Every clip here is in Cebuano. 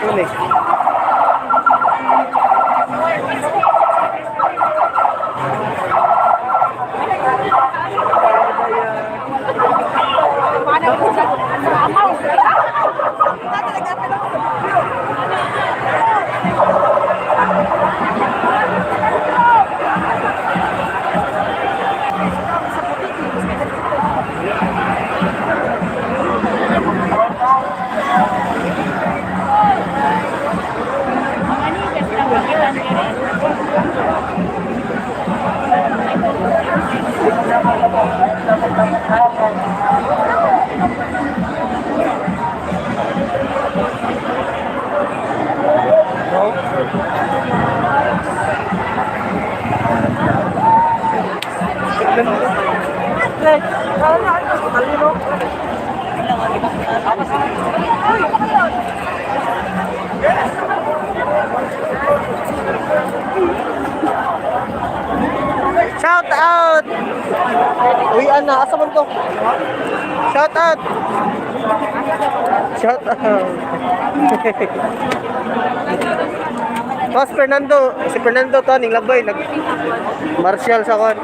Man eh. Shout out! Uy, ana, asa man to? Shout out! Shout out! Tapos Fernando, si Fernando to, ning labay, nag martial sa kon.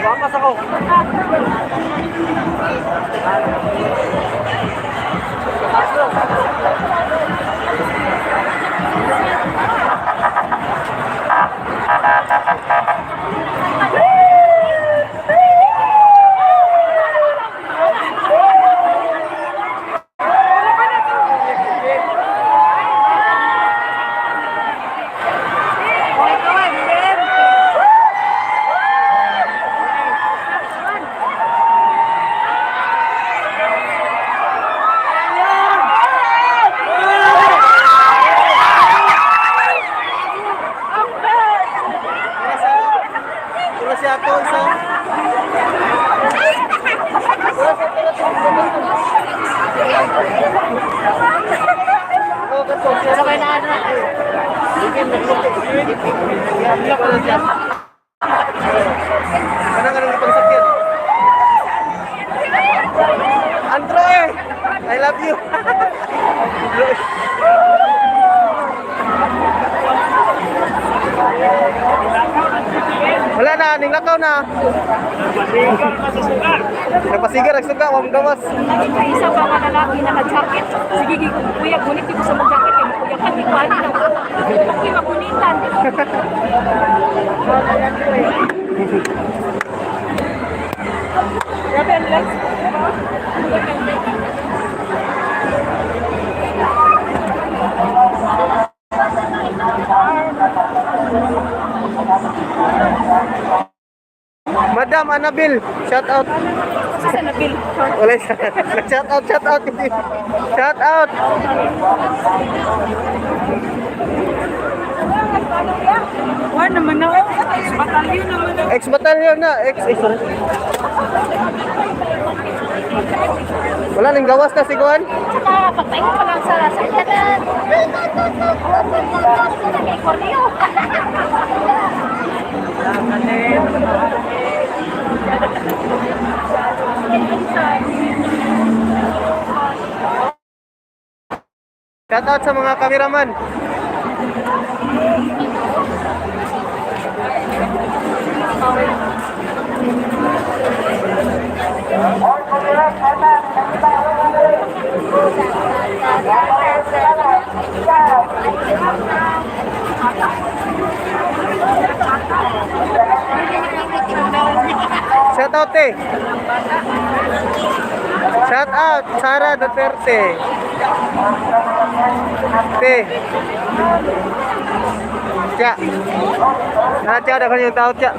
Wakas ako. Wala si Ato isa. Wala si Ato. Kanang anong ipangsakit? Andro eh! I love you! Wala na, ninglakaw na. Nagpasigar, nagsuka, wag gawas. Isa pa nga lalaki naka-jacket. Sige, kuya, gunit ko sa mong jacket. Kaya kuya, pati ko, ano na. Kuya, magunitan. Grabe, ang lights. Madam Annabel, shout out. Sa Nabil. Wala siya. Shout out, shout out. Shout out. War naman na. Batalyon naman na. Ex-batalyon na. Ex, eh, sorry. Wala nang gawas na si Juan. Tsaka, pagpahinga pa lang sa sakyanan. Kay Corneo. Shout out sa mga cameraman. Shout out eh. Shout out Sara Duterte. Te. Cha. Na cha daghan yung tao cha.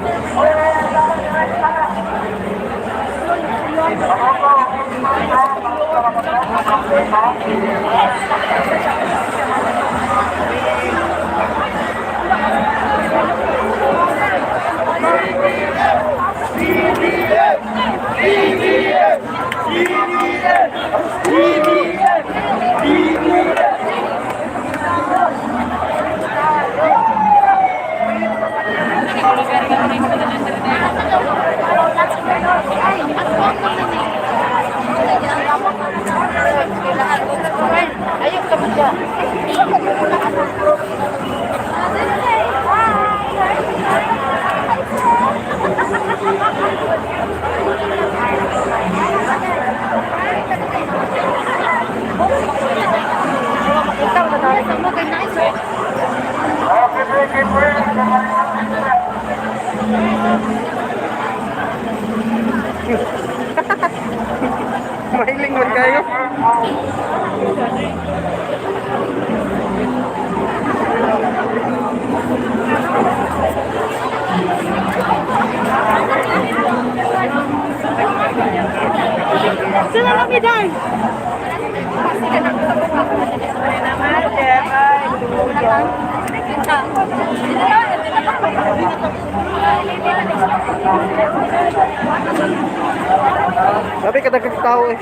Ayok ka mo dyan. Mahiling man kayo. Sila lang iday. Sabi ka dagdag tao eh.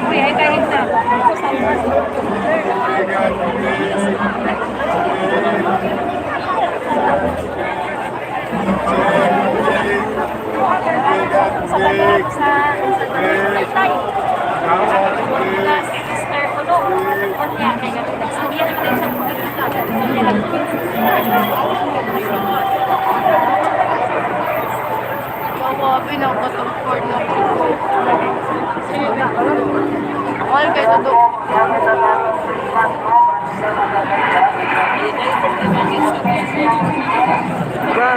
Uy, ay kahit na. Sa sa sister ko no. Onya kay nag-istorya na kayo sa politika. Niya Kawabi na katungkol na ko. Akal kay Dodo. Ba?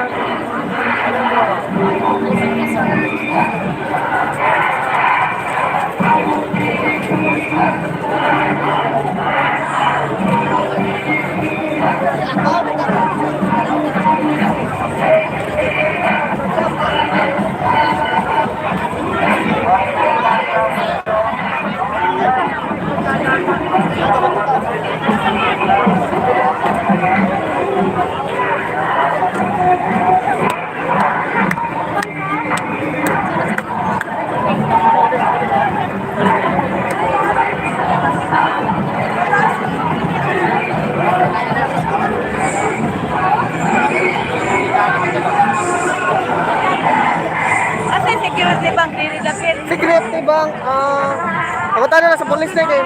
Asa security bank dili dapit? Security bang ah uh, na lang sa police na kayo.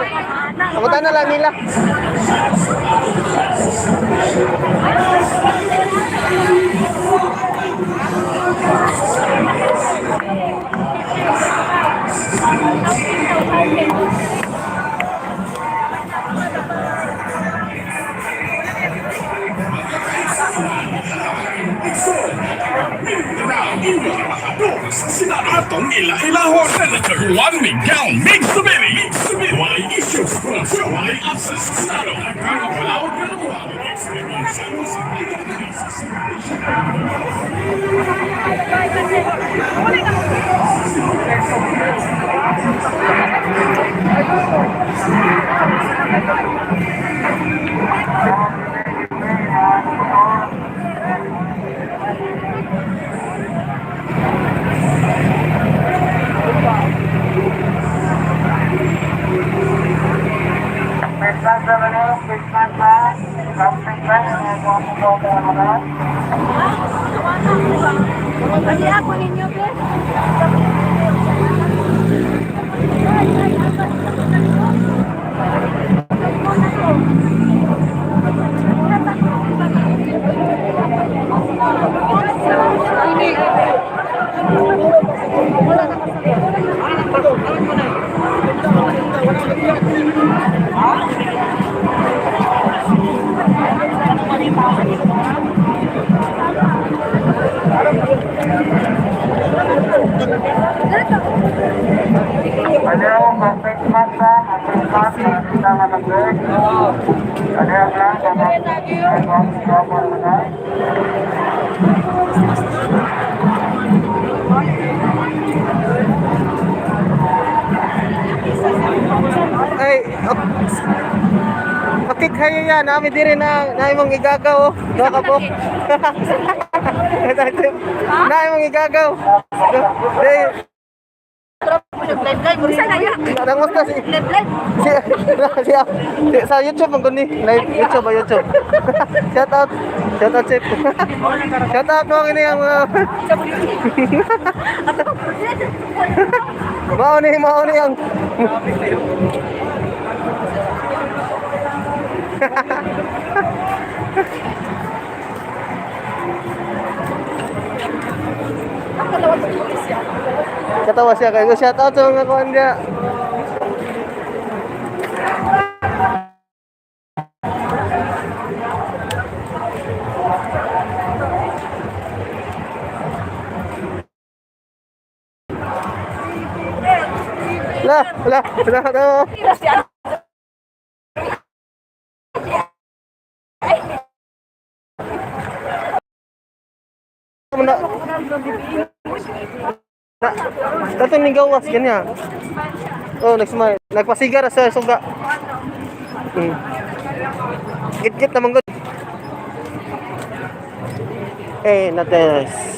Pangutan na lang nila. Sina atong ila-ilahon. Senator Juan Miguel Mig Zubiri. Walay issues, corruption, walay absence, Senado. Pati ako ninyo, be. Hello, perfect masa, perfect masa, kita mag-work. Ano yung plan? Ay, okay kayo yan. Nami diri na na imong igagaw, oh. Duha ka po. Na imong igagaw. Day, Isa na yan. nangusta si si, si, si sa YouTube ang guni. Live YouTube ba YouTube. Shout out. Shout out, Chef. Shout out mo kini ang mga mao ni ang. Katawa siya kayo. Shout out sa mga kuan niya. La, la, la, la. Na, na, katong ning gawas ganyan. Oh, nag-smile. Nagpasigar sa suga. Git-git naman gud. Eh, nates.